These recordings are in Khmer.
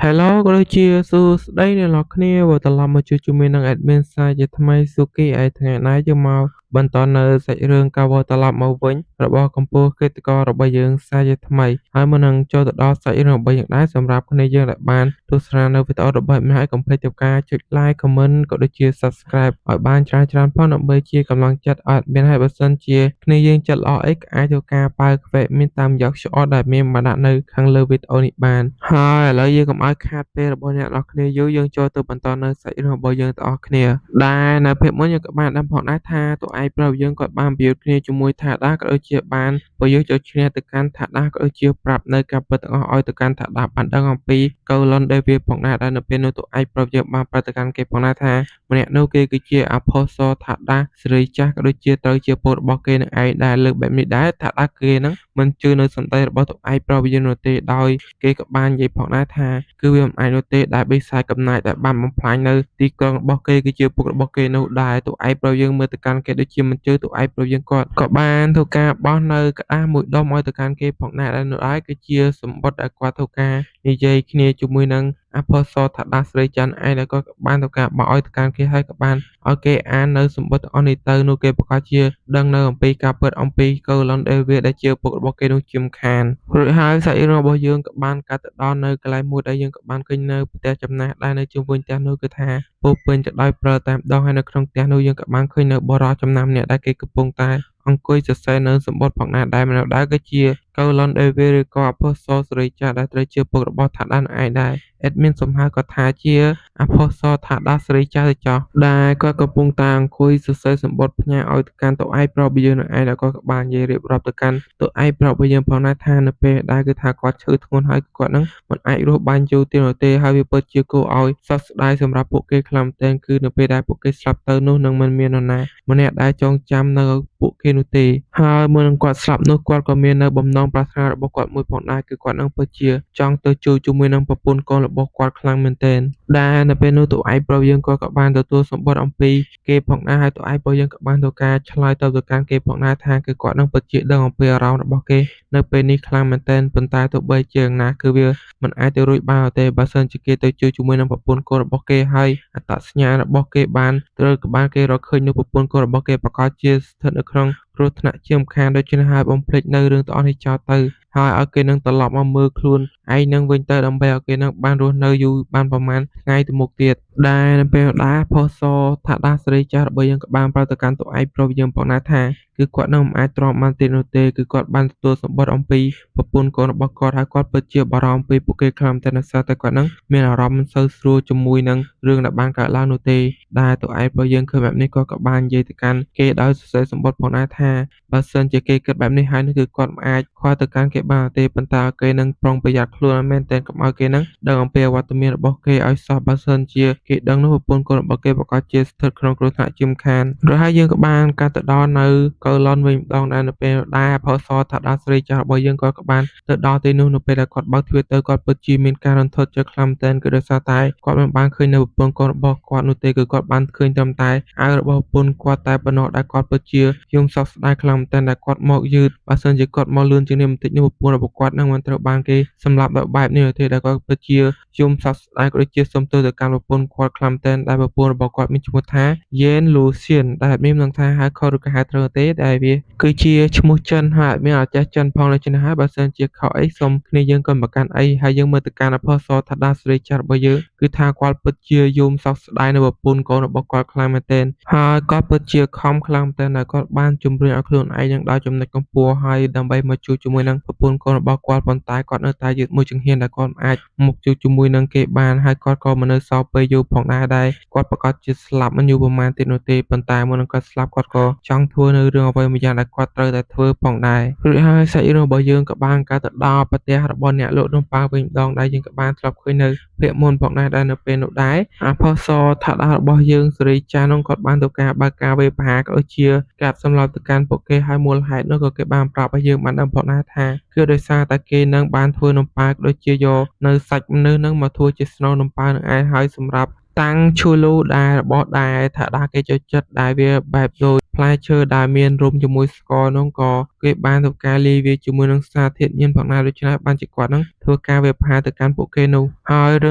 Hello ក៏ដូចជាសួស្តីអ្នកនរគ្នាវិលត្រឡប់មកជួបជាមួយនឹង Admin សាជាថ្មី Suki ឯថ្ងៃនេះយើងមកបន្តនៅសាច់រឿងការវិលត្រឡប់មកវិញរបស់កំពូលឃាតកររបស់យើងសាជាថ្មីហើយមុននឹងចូលទៅដល់សាច់រឿងរបស់យើងដែរសម្រាប់គ្នាយើងដែលបានទស្សនានៅវីដេអូរបស់ Admin ហើយកុំភ្លេចធ្វើការចុច Like Comment ក៏ដូចជា Subscribe ឲ្យបានច្រើនៗផងដើម្បីជាកម្លាំងចិត្តឲ្យ Admin ហើយបើសិនជាគ្នាយើងចិត្តល្អអីក៏អាចធ្វើការប៉ាវខ្វែមានតាមរយៈ QR ដែលមានបានដាក់នៅខាងលើវីដេអូនេះបានហើយឥឡូវយើងកុំឲ្យខាតពេលរបស់អ្នកនរគ្នាយូរយើងចូលទៅបន្តនៅសាច់រឿងរបស់យើងទាំងអស់គ្នាដែលនៅភាពមុនយើងក៏បានដឹងផងដែរថាតួឯកប្រុសយើងគាត់បានប្រយុទ្ធគ្នាជាមួយថាដាក៏ដូចជាបានប្រយុទ្ធចូលឈ្នះទៅកាន់ថាដាក៏ដូចជាប្រាប់នៅការពិតទាំងអស់ឲ្យទៅកាន់ថាដាបានដឹងអំពីកូឡុនដេវីផងដែរដែលនៅពេលនោះតួឯកប្រុសយើងបានប្រាប់ទៅកាន់គេផងដែរថាម្នាក់នោះគេគឺជាអផុសថាដាសេរីចាស់ក៏ដូចជាត្រូវជាពលរបស់គេនឹងឯងដែលលើកបែបនេះដែរថាដាគេនឹងមិនជឿនៅសម្ដីរបស់តួឯកប្រុសយើងនោះទេដោយគេក៏បាននិយាយផងដែរថាគឺវាមិនអាចនោះទេដែលបិសាចកំណាចដែលបានបំផ្លាញនៅទីក្រុងរបស់គេគឺជាពុករបស់គេនោះដែលតួឯកប្រុសយើងមើលទៅកាន់គេដូចជាមិនជឿតួឯកប្រុសយើងគាត់ក៏បានធ្វើការបោះនៅក្តារមួយដុំឲ្យទៅកាន់គេផងដែរដែលនោះឯងគឺជាសម្បត្តិដែលគាត់ធ្វើការនិយាយគ្នាជាមួយនឹងអផសថាដាស្រីច័ន្ទឯងដែលគាត់ក៏បានធ្វើការបោះឲ្យទៅកាន់គេហើយក៏បានឲ្យគេអាននៅសម្បត្តិទាំងអស់នេះទៅនោះគេប្រកាសជាដឹងនៅអំពីការពិតអំពីកូឡុនដេវីដែលជាពុករបស់គេនោះជាមិនខានរួចហើយសាច់រឿងរបស់យើងក៏បានកាត់ទៅដល់នៅកន្លែងមួយដែលយើងក៏បានឃើញនៅផ្ទះចំណាស់ដែលនៅជុំវិញផ្ទះនោះគឺថាពោរពេញទៅដោយព្រិលតែម្ដងហើយនៅក្នុងផ្ទះនោះយើងក៏បានឃើញនៅបុរសចំណាស់ម្នាក់ដែលគេកំពុងតែអង្គុយសរសេរនៅសម្បត្តិផងដែរដែលម្នាក់ដែរគឺជាកូឡុនដេវីឬក៏អផុសសេរីចាស់ដែលត្រូវជាពុករបស់ថាដានឯងដែរ Admin សំហៅគាត់ថាជាអផុសថាដាស្រីចាស់ទៅចោះដែលគាត់កំពុងតែអង្គុយសរសេរសម្បត្តិផ្ញើឲ្យទៅកាន់តួឯកប្រុសរបស់យើងនឹងឯងដែលគាត់ក៏បាននិយាយរៀបរាប់ទៅកាន់តួឯកប្រុសរបស់យើងផងដែរថានៅពេលដែលគឺថាគាត់ឈឺធ្ងន់ហើយគាត់នឹងមិនអាចរស់បានយូរទៀតនោះទេហើយវាពិតជាគួរឲ្យសោកស្ដាយសម្រាប់ពួកគេខ្លាំងមែនទែនគឺនៅពេលដែលពួកគេស្លាប់ទៅនោះនឹងមិនមាននរណាម្នាក់ដែលចងចាំនៅពួកគេនោះទេហើយមុននឹងគាត់ស្លាប់នោះគាត់ក៏មាននៅបំណងប្រាថ្នារបស់គាត់មួយផងដែរគឺគាត់នឹងពិតជាចង់ទៅជួបជាមួយនឹងប្រពន្ធកូនរបស់គាត់ខ្លាំងមែនទែនដែលនៅពេលនោះតួឯកប្រុសយើងគាត់ក៏បានទទួលសម្បត្តិអំពីគេផងដែរហើយតួឯកប្រុសយើងក៏បានធ្វើការឆ្លើយតបទៅកាន់គេផងដែរថាគឺគាត់នឹងពិតជាដឹងអំពីអារម្មណ៍របស់គេនៅពេលនេះខ្លាំងមែនទែនប៉ុន្តែទោះបីជាយ៉ាងណាគឺវាមិនអាចទៅរួចបានទេបើសិនជាគេទៅជួបជាមួយនឹងប្រពន្ធកូនរបស់គេហើយអត្តសញ្ញាណរបស់គេបានត្រូវក៏បានគេរកឃើញនោះប្រពន្ធកូនរបស់គេប្រកាសជាស្ថិតនៅក្នុងគ្រោះថ្នាក់ជាមិនខានដូច្នេះហើយបំភ្លេចនៅរឿងទាំងអស់នេះចោលទៅហើយឲ្យគេនឹងត្រឡប់មកមើលខ្លួនឯងនឹងវិញទៅដើម្បីឲ្យគេនឹងបានរស់នៅយូរបានប្រហែលថ្ងៃទៅមុខទៀតដែលនៅពេលដែរផុសសថាដាស្រីចាស់របស់យើងក៏បានប្រាប់ទៅកាន់តួឯកប្រុសយើងផងដែរថាគឺគាត់នឹងមិនអាចទ្រាំបានទៀតនោះទេគឺគាត់បានទទួលសម្បត្តិអំពីប្រពន្ធកូនរបស់គាត់ហើយគាត់ពិតជាបារម្ភពីពួកគេខ្លាំងតែដោយសារតែគាត់នឹងមានអារម្មណ៍មិនសូវស្រួលជាមួយនឹងរឿងដែលបានកើតឡើងនោះទេដែលតួឯករបស់យើងឃើញបែបនេះគាត់ក៏បាននិយាយទៅកាន់គេដោយសរសេរសម្បត្តិផងដែរថាបើសិនជាគេគិតបែបនេះហើយនោះគឺគាត់មិនអាចខ្វល់ទៅកាន់គេបានទេប៉ុន្តែគេនឹងប្រុងប្រយ័ត្នខ្លួនឲ្យមែនទែនកុំឲ្យគេនឹងដឹងអំពីអវត្តមានរបស់គេឲ្យសោះបើសិនជាគេដឹងនោះប្រពន្ធកូនរបស់គេប្រកាសជាស្ថិតក្នុងគ្រោះថ្នាក់ជាមិនខានរួចហើយយើងក៏បានកាត់ទៅដល់នៅកូឡុនវិញម្ដងដែរនៅពេលដែលអផសថាដាស្រីចាស់របស់យើងគាត់ក៏បានទៅដល់ទីនោះនៅពេលដែលគាត់បើកទ្វារទៅគាត់ពិតជាមានការរន្ធត់ចិត្តខ្លាំងមែនទែនគឺដោយសារតែគាត់មិនបានឃើញនៅប្រពន្ធកូនរបស់គាត់នោះទេគឺគាត់បានឃើញត្រឹមតែអាវរបស់ប្រពន្ធគាត់តែប៉ុណ្ណោះដែលគាត់ពិតជាយំសោកស្ដាយខ្លាំងមែនទែនដែលគាត់មកយឺតបើសិនជាគាត់មកលឿនជាងនេះបន្តិចនោះប្រពន្ធរបស់គាត់នឹងមិនត្រូវបានគេសម្លាប់ដោយបែបនេះនោះទេដែលគាត់ពិតជាយំសោកស្ដាយក៏ដូចជាសុំទោសទៅកាន់ប្រពន្ធគាត់ខ្លាំងមែនទែនដែលប្រពន្ធរបស់គាត់មានឈ្មោះថាយេនលូសៀនដែលមានមិនដឹងថាហៅខុសឬក៏ហៅត្រូវទេដែលវាគឺជាឈ្មោះចិនហើយអត់មានអត់ចេះចិនផងដូច្នេះហើយបើសិនជាខុសអីសូមគ្នាយើងកុំប្រកាន់អីហើយយើងមើលទៅកាន់អផសថាដាស្រីចាស់របស់យើងគឺថាគាត់ពិតជាយំសោកស្ដាយនៅប្រពន្ធកូនរបស់គាត់ខ្លាំងមែនទែនហើយគាត់ពិតជាខំខ្លាំងមែនទែនដែលគាត់បានជំរុញឲ្យខ្លួនឯងនឹងដល់ចំណុចកម្ពស់ហើយដើម្បីមកជួបជាមួយនឹងប្រពន្ធកូនរបស់គាត់ប៉ុន្តែគាត់នៅតែយឺតមួយជំហានដែលគាត់មិនអាចមកជួបជាមួយនឹងគេបានហើយគាត់ក៏មិននៅសល់ពេលយូរផងដែរដែលគាត់ប្រកាសជាស្លាប់មិនយូរប្រហែលទៀតនោះទេប៉ុន្តែមុននឹងគាត់ស្លាប់គាត់ក៏ចង់ធ្វើនៅរឿងអ្វីមួយយ៉ាងដែលគាត់ត្រូវតែធ្វើផងដែររួចហើយសាច់រឿងរបស់យើងក៏បានកើតទៅដល់ប្រទេសរបស់អ្នកលក់នំប៉័ងវិញម្ដងដែលយើងក៏បានធ្លាប់ឃើញនៅភាគមុនផងដែរដែលនៅពេលនោះដែរអផសថាដារបស់យើងសេរីចាស់នោះគាត់បានទៅការបើកការវេប្រហារក៏ដូចជាកាត់សម្លាប់ទៅកាន់ពួកគេហើយមូលហេតុនោះក៏គេបានប្រាប់ឲ្យយើងបានដឹងផងដែរថាគឺដោយសារតែគេនឹងបានធ្វើនំប៉័ងក៏ដូចជាយកនៅសាច់មនុស្សនឹងមកធ្វើជាស្នូលនំប៉័ងនឹងឯងហើយសម្រាប់តាំងឈូលូដែលរបស់ដែលថាដាគេចូលចិត្តដែលវាបែបដូចផ្លែឈើដែលមានរុំជាមួយស្ករនោះក៏ គេបានធ្វើការលាយវាជាមួយនឹងសារធាតុញៀនផងដែរដូច្នេះបានជាគាត់នឹងធ្វើការវាយប្រហារទៅកាន់ពួកគេនោះហើយរឿ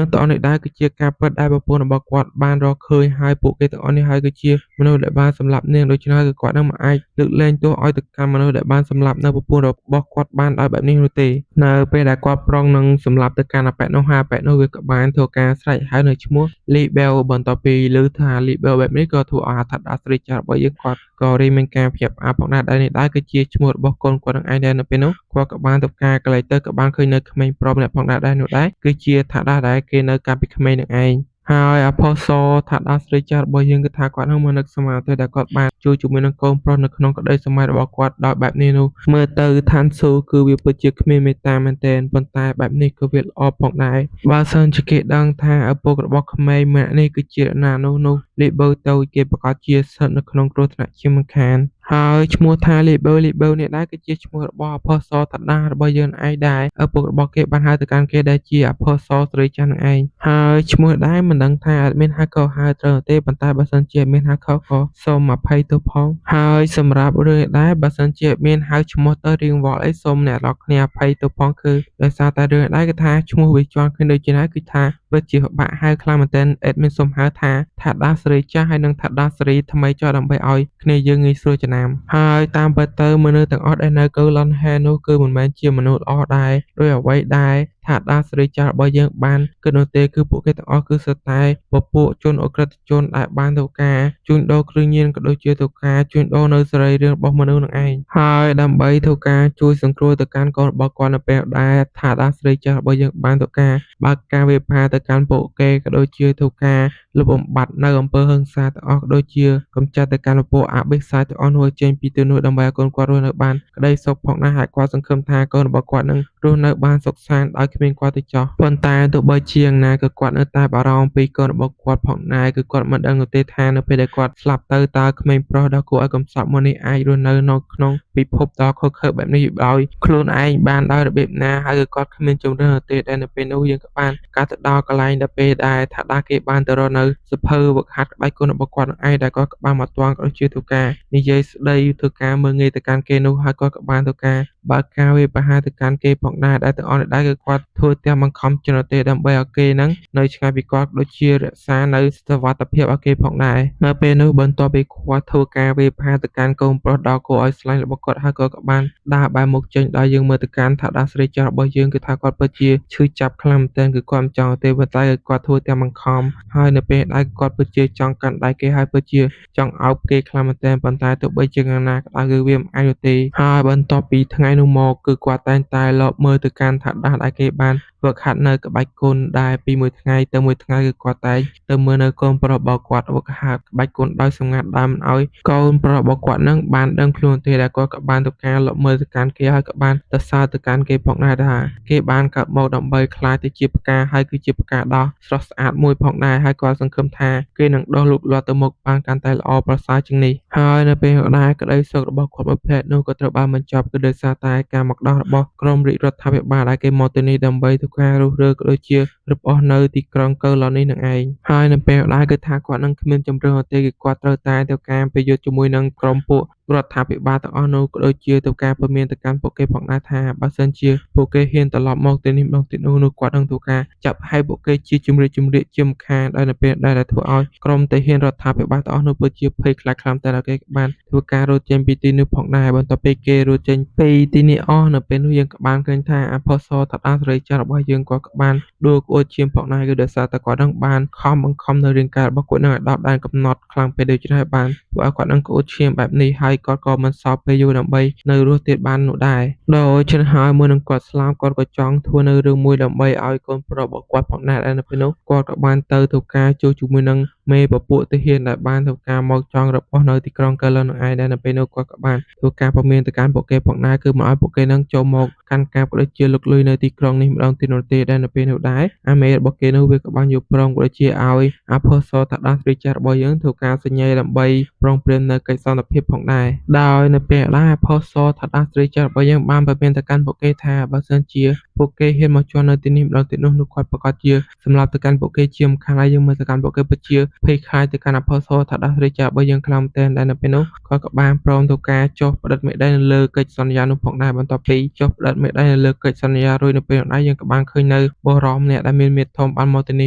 ងទាំងអស់នេះដែរគឺជាការពិតដែលប្រពន្ធរបស់គាត់បានរកឃើញហើយពួកគេទាំងអស់នេះហើយគឺជាមនុស្សដែលបានសម្លាប់នាងដូច្នេះគឺគាត់នឹងមិនអាចលើកលែងទោសឲ្យទៅកាន់មនុស្សដែលបានសម្លាប់នៅប្រពន្ធរបស់គាត់បានដោយបែបនេះនោះទេនៅពេលដែលគាត់ប្រុងនឹងសម្លាប់ទៅកាន់អាប៉ែនោះហើយអាប៉ែនោះវាក៏បានធ្វើការស្រែកហៅនៅឈ្មោះលីបែវបន្ទាប់ពីឮថាលីបែវបែបនេះក៏ធ្វើឲ្យអាថាដាស្រីចាស់របស់យើងគាត់ក៏រីមានការភ្ញាក់ផ្អើលផងដែរដែលនេះដែរគឺជាឈ្មោះរបស់កូនគាត់នឹងឯងដែរនៅពេលនោះគាត់ក៏បានធ្វើការកន្លែងទៅក៏បានឃើញនៅក្មេងប្រុសម្នាក់ផងដែរដែលនោះដែរគឺជាថាដាដែលគេនៅកាលពីក្មេងនឹងឯងហើយអផសថាដាស្រីចាស់របស់យើងគឺថាគាត់នឹងមិននឹកស្មានទេដែលគាត់បានជួយជាមួយនឹងកូនប្រុសនៅក្នុងក្តីសម័យរបស់គាត់ដោយបែបនេះនោះមើលទៅឋានសួគ៌គឺវាពិតជាគ្មានមេត្តាមែនទែនប៉ុន្តែបែបនេះក៏វាល្អផងដែរបើសិនជាគេដឹងថាឪពុករបស់ក្មេងម្នាក់នេះគឺជាណានោះនោះលីបឺទៅគេប្រកាសជាស្ថិតនៅក្នុងគ្រោះថ្នាក់ជាមិនខានហើយឈ្មោះថាលីបឺលីបឺនេះដែរគឺជាឈ្មោះរបស់អផសតាដារបស់យើងឯងដែរឪពុករបស់គេបានហៅទៅកាន់គេដែលជាអផសស្រីចាស់នឹងឯងហើយឈ្មោះដែរមិនដឹងថាអត់មានហៅក៏ហៅត្រូវទេប៉ុន្តែបើសិនជាមានហៅខុសក៏សូមអភ័យទោសផងហើយសម្រាប់រឿងដែរបើសិនជាមានហៅឈ្មោះទៅរៀងវល់អីសូមអ្នកនរគ្នាអភ័យទោសផងគឺដោយសារតែរឿងដែរគឺថាឈ្មោះវាជាន់គ្នាដូចជាណាគឺថាពិតជាពិបាកហៅខ្លាំងមែនទែនអេដមីនសូមហៅថាថាដាស្រីចាស់ហើយនិងថាដាស្រីថ្មីចុះដើម្បីឲ្យគ្នាយើងងាយស្រួលចំណាំហើយតាមពិតទៅមនុស្សទាំងអស់ដែលនៅកូឡុនហេនោះគឺមិនមែនជាមនុស្សល្អដែរដោយអ្វីដែរថាដាស្រីចាស់របស់យើងបានគិតនោះទេគឺពួកគេទាំងអស់គឺសុទ្ធតែពពួកជនឧក្រិដ្ឋជនដែលបានធ្វើការជួញដូរគ្រឿងញៀនក៏ដូចជាធ្វើការជួញដូរនៅសរីរាង្គរបស់មនុស្សនឹងឯងហើយដើម្បីធ្វើការជួយសង្គ្រោះទៅកាន់កូនរបស់គាត់នៅពេលដែលថាដាស្រីចាស់របស់យើងបានធ្វើការបើកការវិភាគទៅកាន់ពួកគេក៏ដូចជាធ្វើការលុបបំបាត់នៅអំពើហិង្សាទាំងអស់ក៏ដូចជាកម្ចាត់ទៅកាន់ពពួកអបិសាចទាំងអស់នោះឲ្យចេញពីទីនោះដើម្បីឲ្យកូនគាត់រស់នៅបានក្តីសុខផងដែរហើយគាត់សង្ឃឹមថាកូនរបស់គាត់នឹងរស់នៅបានសុខសាន្តដោយគ្មានគាត់ទៅចោះប៉ុន្តែទោះបីជាយ៉ាងណាក៏គាត់នៅតែបារម្ភពីកូនរបស់គាត់ផងដែរគឺគាត់មិនដឹងនោះទេថានៅពេលដែលគាត់ស្លាប់ទៅតើក្មេងប្រុសដ៏គួរឲ្យកំសត់មួយនេះអាចរស់នៅនៅក្នុងពិភពដ៏ឃោរឃៅបែបនេះដោយខ្លួនឯងបានដោយរបៀបណាហើយគឺគាត់គ្មានជម្រើសនោះទេដែលនៅពេលនោះយើងក៏បានកាត់ទៅដល់កន្លែងដល់ពេលដែលថាដាគេបានទៅរកនៅសភៅវឹកហាត់ក្បាច់គុណរបស់គាត់នឹងឯងដែលគាត់ក៏បានមកទាន់ក៏ដូចជាធ្វើការនិយាយស្ដីធ្វើការមើលងាយទៅកាន់គេនោះហើយគាត់ក៏បានធ្វើការបើកការវាយប្រហារទៅកាន់គេផងដែរដែលទាំងអស់នេះដែរគឺគាត់ធ្វើទាំងបង្ខំចិត្តទេដើម្បីឲ្យគេនឹងនៅឆ្ងាយពីគាត់ដូចជារក្សានៅសុវត្ថិភាពឲ្យគេផងដែរនៅពេលនោះបន្ទាប់ពីគាត់ធ្វើការវាយប្រហារទៅកាន់កូនប្រុសដ៏គួរឲ្យស្រឡាញ់របស់គាត់ហើយគាត់ក៏បានដើរបែរមុខចេញដោយយើងមើលទៅកាន់ថាដាស្រីចាស់របស់យើងគឺថាគាត់ពិតជាឈឺចាប់ខ្លាំងមែនទែនគឺគាត់មិនចង់ទេប៉ុន្តែគាត់ធ្វើទាំងបង្ខំហើយនៅពេលដែលគាត់ពិតជាចង់កាន់ដៃគេហើយពិតជាចង់អោបគេខ្លាំងមែនទែនប៉ុន្តែទោះបីជាយ៉ាងណាក៏ដោយគឺវាមិនអាចនោះទេហើយបន្ទាប់ពីថ្ងៃនោះមកគឺគាត់តែងតែលបមើលទៅកាន់ថាដាដែលគេបានវឹកហាត់នៅក្បាច់គុណដែលពីមួយថ្ងៃទៅមួយថ្ងៃគឺគាត់តែងទៅមើលនៅកូនប្រុសរបស់គាត់វឹកហាត់ក្បាច់គុណដោយសម្ងាត់ដោយមិនឲ្យកូនប្រុសរបស់គាត់នឹងបានដឹងខ្លួនទេដែលគាត់ក៏បានទៅការលបមើលទៅកាន់គេហើយក៏បានទៅសើទៅកាន់គេផងដែរថាគេបានកើតមកដើម្បីក្លាយទៅជាផ្កាហើយគឺជាផ្កាដ៏ស្រស់ស្អាតមួយផងដែរហើយគាត់សង្ឃឹមថាគេនឹងដុះលូតលាស់ទៅមុខបានកាន់តែល្អប្រសើរជាងនេះហើយនៅពេលដែរក្តីសុខរបស់គាត់មួយភ្លែតនោះក៏ត្រូវបានបញ្ចប់គឺដោយសារតែការមកដល់របស់ក្រុមរាជរដ្ឋាភិបាលដែលគេមកទីនេះដើម្បីធ្វើការរុះរើក៏ដូចជារឹបអូសនៅទីក្រុងកូឡូនីនឹងឯងហើយនៅពេលដែរគឺថាគាត់នឹងគ្មានជម្រើសទេគឺគាត់ត្រូវតែធ្វើការប្រយុទ្ធជាមួយនឹងក្រុមពួករដ្ឋាភិបាលទាំងអស់នោះក៏ដូចជាធ្វើការព្រមានទៅកាន់ពួកគេផងដែរថាបើសិនជាពួកគេហ៊ានត្រឡប់មកទីនេះម្ដងទៀតនោះនោះគាត់នឹងធ្វើការចាប់ឲ្យពួកគេជាជំរាកជាម្ខាងដោយនៅពេលដែលធ្វើឲ្យក្រុមទាហានរដ្ឋាភិបាលទាំងអស់នោះពិតជាភ័យខ្លាចខ្លាំងតែដល់គេបានធ្វើការរត់ចេញពីទីនោះផងដែរបន្ទាប់ពីគេរត់ចេញពីទីនេះអស់នៅពេលនោះយើងក៏បានឃើញថាអផសតដាសេរីចាស់របស់យើងគាត់ក៏បានដួលក្អួតឈាមផងដែរគឺដោយសារតែគាត់នឹងបានខំបង្ខំនៅរាងកាយរបស់គាត់នឹងឲ្យដល់ដែនកំណត់ខ្លាំងពេកដូច្នេះបានធ្វើឲ្យគាត់នឹងក្អួតឈាមបែបនេះហើយគាត់ក៏មិនសល់ពេលយូរដើម្បីនៅរស់ទៀតបាននោះដែរដូច្នេះហើយមុននឹងគាត់ស្លាប់គាត់ក៏ចង់ធ្វើនៅរឿងមួយដើម្បីឲ្យកូនប្រុសរបស់គាត់ផងដែរដែលនៅពេលនោះគាត់ក៏បានទៅធ្វើការជួបជាមួយនឹងមេពពួកទាហានដែលបានធ្វើការមកចង់រឹបអូសនៅទីក្រុងកូឡុននឹងឯងដែលនៅពេលនោះគាត់ក៏បានធ្វើការព្រមានទៅកាន់ពួកគេផងដែរគឺមិនឲ្យពួកគេនឹងចូលមកកាន់កាប់ក៏ដូចជាលុកលុយនៅទីក្រុងនេះម្ដងទៀតនោះទេដែលនៅពេលនោះដែរអាមេរបស់គេនោះវាក៏បានយល់ព្រមក៏ដូចជាឲ្យអផសតាដាស្រីចាស់របស់យើងធ្វើការសញ្ញាដើម្បីប្រុងប្រៀបនៅកិច្ចសន្តិភាពផងដែរដោយនៅពេលដែរអផសតាដាស្រីចាស់របស់យើងបានព្រមានទៅកាន់ពួកគេថាបើសិនជាពួកគេហ៊ានមកជន់នៅទីនេះម្ដងទៀតនោះនោះគាត់ប្រកាសជាសម្លាប់ទៅកាន់ពួកគេជាម្ខាងហើយយើងមើលទៅកាន់ពួកគេពិតជា ភ័យខ្លាចទៅកាន់អភ័សថាដាស់រាជារបស់យើងខ្លាំងមែនទែនដែលនៅពេលនោះគាត់ក៏បានព្រមធ្វើការចុះផ្ដិតមេដៃនៅលើកិច្ចសន្យានោះផងដែរបន្ទាប់ពីចុះផ្ដិតមេដៃនៅលើកិច្ចសន្យារួចនៅពេលនោះដែរយើងក៏បានឃើញនៅបុរសម្នាក់ដែលមានមាឌធំបានមកទីនេ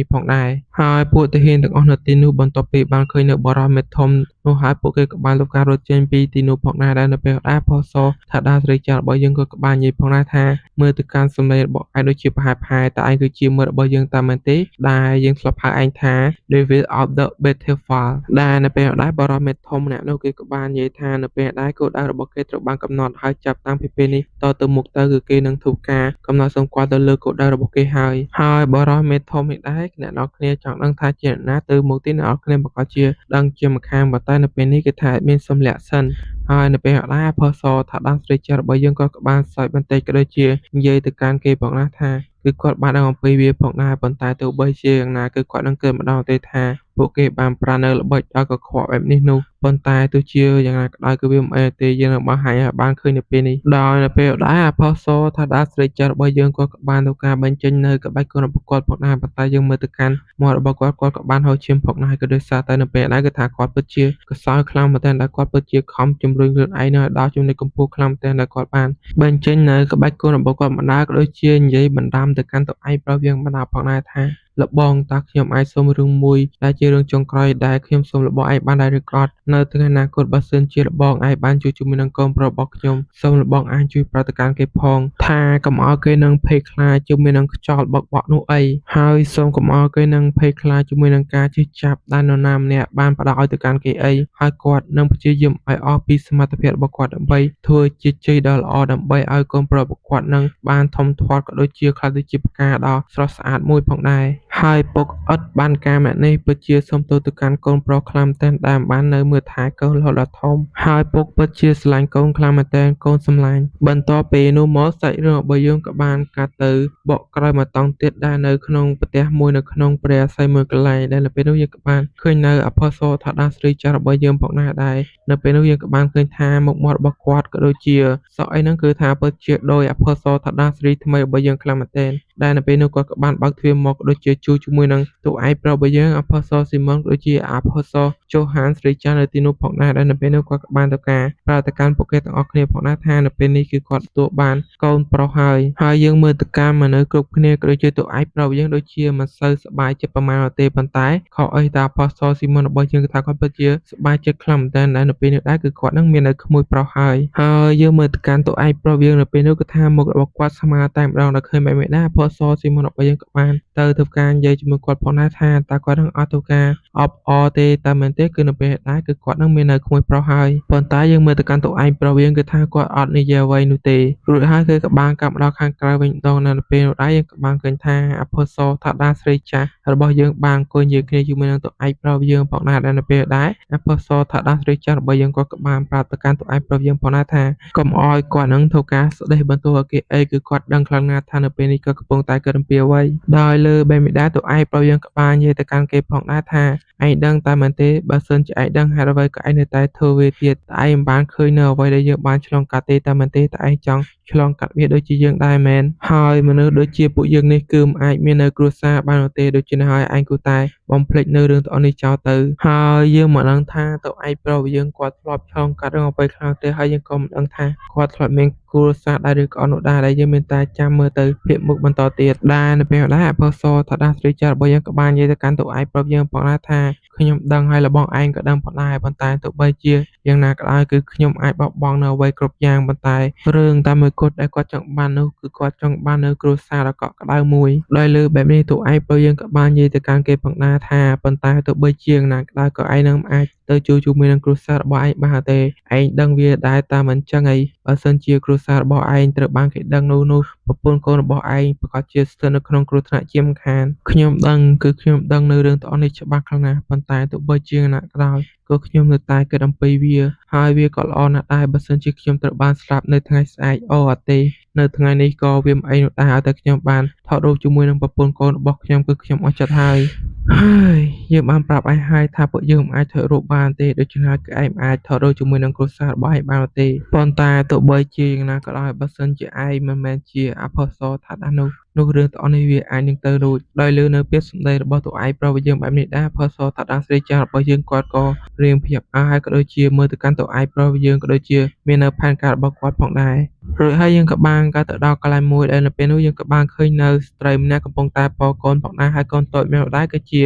ះផងដែរហើយពួកទាហានទាំងអស់នៅទីនោះបន្ទាប់ពីបានឃើញនៅបុរសមាឌធំនោះហើយពួកគេក៏បានលុបការរត់ចេញពីទីនោះផងដែរដែលនៅពេលដែរផសថាដាស្រីចារបស់យើងក៏បាននិយាយផងដែរថាមើលទៅកាន់សម្លេងរបស់ឯងដូចជាប្រហែលប្រហែលតែឯងគឺជាមិត្តរបស់យើងតាមមែនទេដែលយើងធ្លាប់ហៅឯងថា Devil of the Battlefield ដែលនៅពេលដែរបរិមេធំម្នាក់នោះគេក៏បាននិយាយថានៅពេលដែរគោលដៅរបស់គេត្រូវបានកំណត់ហើយចាប់តាំងពីពេលនេះតទៅមុខទៅគឺគេនឹងធ្វើការកំណត់សម្គាល់ទៅលើគោលដៅរបស់គេហើយហើយបរិមេធំនេះដែរអ្នកនរគ្នាចង់ដឹងថាជាអ្នកណាទៅមុខទៀតអ្នកនរគ្នាប្រកាសជាដឹងជាម្ខាងប៉ុន្តែនៅពេលនេះគេថាមានសម្លាក់សិនហើយនៅពេលដែរផសថាដានស្រីចាស់របស់យើងក៏បានសើចបន្តិចក៏ដូចជានិយាយទៅកាន់គេផងណាថាគឺគាត់បានដឹងអំពីវាផងដែរប៉ុន្តែទោះបីជាយ៉ាងណាគឺគាត់នឹងគិតម្ដងទេថាពួកគេបានប្រើនៅល្បិចដ៏កខ្វក់បែបនេះនោះប៉ុន្តែទោះជាយ៉ាងណាក៏ដោយគឺវាមិនអីទេយើងនឹងបង្ហាញឲ្យបានឃើញនៅពេលនេះដោយនៅពេលដែរអផសថាដាស្រីចាស់របស់យើងគាត់ក៏បានធ្វើការបញ្ចេញនៅក្បាច់គុណរបស់គាត់ផងដែរប៉ុន្តែយើងមើលទៅកាន់មាត់របស់គាត់គាត់ក៏បានហូរឈាមផងដែរក៏ដោយសារតែនៅពេលដែរគឺថាគាត់ពិតជាកសោយខ្លាំងមែនទែនដែលគាត់ពិតជាខំជំរុញខ្លួនឯងនៅឲ្យដល់ចំណុចកំពូលខ្លាំងមែនទែនដែលគាត់បានបញ្ចេញនៅក្បាច់គុណរបស់គាត់បណ្ដាក៏ដូចជានិយាយបណ្ដាំទៅកាន់តឯងប្រុសយើងបណ្ដាផងដែរថាលបងតើខ្ញុំអាចសុំរឿងមួយដែលជារឿងចុងក្រោយដែលខ្ញុំសូមលបងឯងបានដែរឬក៏អត់នៅថ្ងៃអនាគតបើសិនជាលបងឯងបានជួយជាមួយនឹងកូនប្រុសរបស់ខ្ញុំសូមលបងឯងជួយប្រតិកម្មគេផងថាកុំឲ្យគេនឹងភ័យខ្លាចជាមួយនឹងខ្យល់បឹកបក់នោះអីហើយសូមកុំឲ្យគេនឹងភ័យខ្លាចជាមួយនឹងការជិះចាប់ដែលនរណាម្នាក់បានផ្ដល់ឲ្យទៅកាន់គេអីហើយគាត់នឹងព្យាយាមឲ្យអស់ពីសមត្ថភាពរបស់គាត់ដើម្បីធ្វើជាជ័យដ៏ល្អដើម្បីឲ្យកូនប្រុសរបស់គាត់នឹងបានធំធាត់ក៏ដូចជាក្លាយទៅជាផ្កាដ៏ស្រស់ស្អាតមួយផងដែរហើយពុកឥតបានការម្នាក់នេះពិតជាសុំទោសទៅកាន់កូនប្រុសខ្លាំងមែនទែនដែលមិនបាននៅមើលថែកូនរហូតដល់ធំហើយពុកពិតជាស្រឡាញ់កូនខ្លាំងមែនទែនកូនសម្លាញ់បន្ទាប់ពីនោះមកសាច់រឿងរបស់យើងក៏បានកាត់ទៅបកក្រោយមកតង់ទៀតដែរនៅក្នុងប្រទេសមួយនៅក្នុងព្រះសីមួយកន្លែងដែលនៅពេលនោះយើងក៏បានឃើញនៅអភសថាដាស្រីចាស់របស់យើងផងដែរដែលនៅពេលនោះយើងក៏បានឃើញថាមុខមាត់របស់គាត់ក៏ដូចជាសក់អីហ្នឹងគឺថាពិតជាដោយអភសថាដាស្រីថ្មីរបស់យើងខ្លាំងមែនទែនដែលនៅពេលនោះគាត់ក៏បានបើកទ្វារមកក៏ដូចជាជួជាមួយនឹងតួឯកប្រុសរបស់យើងអភសស៊ីម៉ុនក៏ដូចជាអភសជូហានស្រីចាស់នៅទីនោះផងដែរដែលនៅពេលនោះគាត់ក៏បានទៅការប្រើទៅកាន់ពួកគេទាំងអស់គ្នាផងដែរថានៅពេលនេះគឺគាត់ទទួលបានកូនប្រុសហើយហើយយើងមើលទៅកាន់មនុស្សគ្រប់គ្នាក៏ដូចជាតួឯកប្រុសយើងដូចជាមិនសូវសប្បាយចិត្តប្រហែលទេប៉ុន្តែខុសអីតាអភសស៊ីម៉ុនរបស់យើងគឺថាគាត់ពិតជាសប្បាយចិត្តខ្លាំងមែនទែនដែលនៅពេលនេះដែរគឺគាត់នឹងមាននៅក្មួយប្រុសហើយហើយយើងមើលទៅកាន់តួឯកប្រុសយើងនៅពេលនោះគឺថាមុខរបស់គាត់ស្មើតែម្ដងដល់ឃើញបែបនេះដែរអភសស៊ីម៉ុនរបស់យើងក៏បានទៅធ្វើការនិយាយជាមួយគាត់ផងដែរថាតើគាត់នឹងអត់ធ្វើការអបអរទេតែមែនទេគឺនៅពេលដែរគឺគាត់នឹងមាននៅក្មួយប្រុសហើយប៉ុន្តែយើងមើលទៅកាន់តួឯងប្រុសយើងគឺថាគាត់អត់និយាយអ្វីនោះទេរួចហើយគឺក៏បានកាប់ដល់ខាងក្រៅវិញម្ដងនៅពេលនោះដែរយើងក៏បានឃើញថាអភសថាដាស្រីចាស់របស់យើងបានអង្គុយនិយាយគ្នាជាមួយនឹងតួឯងប្រុសយើងផងដែរដែលនៅពេលដែរអភសថាដាស្រីចាស់របស់យើងគាត់ក៏បានប្រាប់ទៅកាន់តួឯងប្រុសយើងផងដែរថាកុំឲ្យគាត់នឹងធ្វើការស្ដីបន្ទោសឲ្យគេអីគឺគាត់ដឹងខ្លាំងណាស់ថានៅពេលនេះគាត់កំពុងតែគិតអំពីអ្វីដោយលើបែបនេះដែរតួឯងប្រុសយើងក៏បាននិយាយទៅកាន់គេផងដែរថាឯងដឹងតែមែនទេបើសិនជាឯងដឹងហេតុអ្វីក៏ឯងនៅតែធ្វើវាទៀតតែឯងមិនបានឃើញនៅអ្វីដែលយើងបានឆ្លងកាត់ទេតែមែនទេតែឯងចង់ឆ្លងកាត់វាដូចជាយើងដែរមែនហើយមនុស្សដូចជាពួកយើងនេះគឺមិនអាចមាននៅគ្រួសារបាននោះទេដូច្នេះហើយឯងគួរតែបំភ្លេចនៅរឿងទាំងអស់នេះចោលទៅហើយយើងមិនដឹងថាតើឯងប្រុសយើងគាត់ធ្លាប់ឆ្លងកាត់រឿងអ្វីខ្លះទេហើយយើងក៏មិនដឹងថាគាត់ធ្លាប់មានគ្រួសារដែរឬក៏អត់នោះដែរដែលយើងមានតែចាំមើលទៅភាគមុខបន្តទៀតដែរនៅពេលដែរអភសថាដាស្រីចាស់របស់យើងក៏បាននិយាយទៅកាន់តួឯងប្រុសយើងផងដែរថាខ្ញុំដឹងហើយលបងឯងក៏ដឹងផងដែរប៉ុន្តែទោះបីជាយ៉ាងណាក៏ដោយគឺខ្ញុំអាចបោះបង់នៅអ្វីគ្រប់យ៉ាងប៉ុន្តែរឿងតែមួយគត់ដែលគាត់ចង់បាននោះគឺគាត់ចង់បាននៅគ្រួសារដ៏កក់ក្ដៅមួយដោយលើបែបនេះតួឯងប្រុសយើងក៏បាននិយាយទៅកាន់គេផងដែរថាប៉ុន្តែទោះបីជាយ៉ាងណាក៏ដោយក៏ឯងនឹងមិនអាចទៅជួបជាមួយនឹងគ្រួសាររបស់ឯងបានទេឯងដឹងវាដែរតាមមិនចឹងឯងបើសិនជាគ្រួសាររបស់ឯងត្រូវបានគេដឹងនោះប្រពន្ធកូនរបស់ឯងប្រាកដជាស្ថិតនៅក្នុងគ្រោះថ្នាក់ជាមិនខានខ្ញុំដឹងគឺខ្ញុំដឹងនៅរឿងទាំងអស់នេះច្បាស់ខ្លាំងណាស់ប៉ុន្តែទោះបីជាយ៉ាងណាក៏ដោយក៏ខ្ញុំនៅតែគិតអំពីវាហើយវាក៏ល្អណាស់ដែរបើសិនជាខ្ញុំត្រូវបានស្លាប់នៅថ្ងៃស្អែកអូអត់ទេនៅថ្ងៃនេះក៏វាមិនអីនោះដែរឲ្យតែខ្ញុំបានថតរូបជាមួយនឹងប្រពន្ធកូនរបស់ខ្ញុំគឺខ្ញុំអស់ចិត្តហើយហើយយើងបានប្រាប់ឯងហើយថាពួកយើងមិនអាចថតរូបបានទេដូច្នេះគឺឯងមិនអាចថតរូបជាមួយនឹងគ្រួសាររបស់ឯងបានទេប៉ុន្តែទោះបីជាយ៉ាងណាក៏ដោយបើសិនជាឯងមិនមែនជាអភសថាដាស់នោះ នោះរឿងទាំងអស់នេះវាអាចនឹងទៅរួចដោយលើនៅពាក្យសម្ដីរបស់តួឯកប្រុសរបស់យើងបែបនេះដែរផសតាដាស្រីចាស់របស់យើងគាត់ក៏រៀងភ្ញាក់ផ្អើលហើយក៏ដូចជាមើលទៅកាន់តួឯកប្រុសរបស់យើងក៏ដូចជាមាននៅផែនការរបស់គាត់ផងដែររួចហើយយើងក៏បានកើតទៅដល់កន្លែងមួយដែលនៅពេលនោះយើងក៏បានឃើញនៅស្ត្រីម្នាក់កំពុងតែពកូនផងដែរហើយកូនតូចម្នាក់ដែរគឺជា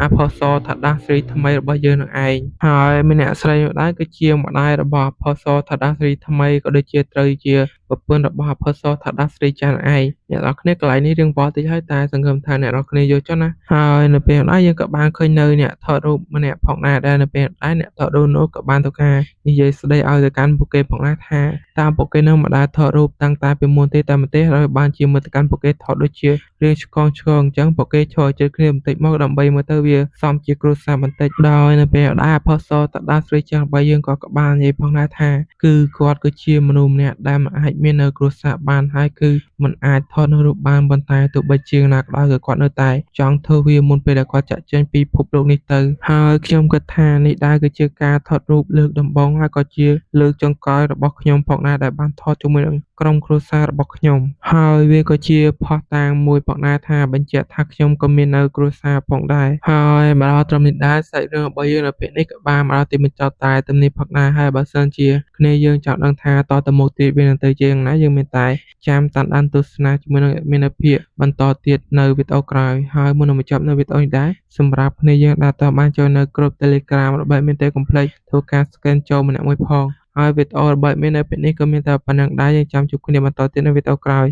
អភសថាដាស្រីថ្មីរបស់យើងនឹងឯងហើយម្នាក់ស្រីនោះដែរគឺជាម្ដាយរបស់អភសថាដាស្រីថ្មីក៏ដូចជាត្រូវជាប្រពន្ធរបស់អភសថាដាស្រីចាស់នឹងឯងអ្នកនរគ្នាកន្លែងនេះរៀងវល់តិចហើយតែសង្ឃឹមថាអ្នកនរគ្នាយល់ចុះណាហើយនៅពេលដែរយើងក៏បានឃើញនៅអ្នកថតរូបម្នាក់ផងដែរដែលនៅពេលដែរអ្នកថតរូបនោះក៏បានធ្វើការនិយាយស្ដីឲ្យទៅកាន់ពួកគេផងដែរថាតាមពួកគេនឹងមិនដែលថតរូបតាំងតែពីមុនទេតែម្ទេហើយបានជាមើលទៅកាន់ពួកគេថតដូចជារៀងឆ្កងឆ្កងអញ្ចឹងពួកគេឈរជិតគ្នាបន្តិចមកដើម្បីមើលទៅវាសមជាគ្រួសារបន្តិចដោយនៅពេលដែរអភសតដាស្រីចាស់របស់យើងក៏បាននិយាយផងដែរថាគឺគាត់គឺជាមនុស្សម្នាក់ដែលមិនអាចមាននៅគ្រួសារបានហើយគឺមិនអាចថតនៅរូបបានប៉ុន្តែទោះបីជាយ៉ាងណាក៏ដោយគឺគាត់នៅតែចង់ធ្វើវាមុនពេលដែលគាត់ចាក់ចេញពីពិភពលោកនេះទៅហើយខ្ញុំគិតថានេះដែរគឺជាការថតរូបលើកដំបូងហើយក៏ជាលើកចុងក្រោយរបស់ខ្ញុំផងដែរដែលបានថតជាមួយនឹងក្រុមគ្រួសាររបស់ខ្ញុំហើយវាក៏ជាភស្តុតាងមួយផងដែរថាបញ្ជាក់ថាខ្ញុំក៏មាននៅគ្រួសារផងដែរហើយមកដល់ត្រឹមនេះដែរសាច់រឿងរបស់យើងនៅពេលនេះក៏បានមកដល់ទីបញ្ចប់តែទំនេះផងដែរហើយបើសិនជាគ្នាយើងចង់ដឹងថាតទៅមុខទៀតវានឹងទៅជាយ៉ាងណាយើងមានតែចាំតាមដានទស្សនាជាមួយនឹងមានភាពបន្តទៀតនៅវីដេអូក្រោយហើយមុននឹងបញ្ចប់នៅវីដេអូនេះដែរសម្រាប់គ្នាយើងដែលតបានចូលនៅក្រុម Telegram របស់មានតែកុំភ្លេចធ្វើការ scan ចូលម្នាក់មួយផងហើយវីដេអូរបស់មាននៅពេលនេះក៏មានតែប៉ុណ្្នឹងដែរយើងចាំជួបគ្នាបន្តទៀតនៅវីដេអូក្រោយ។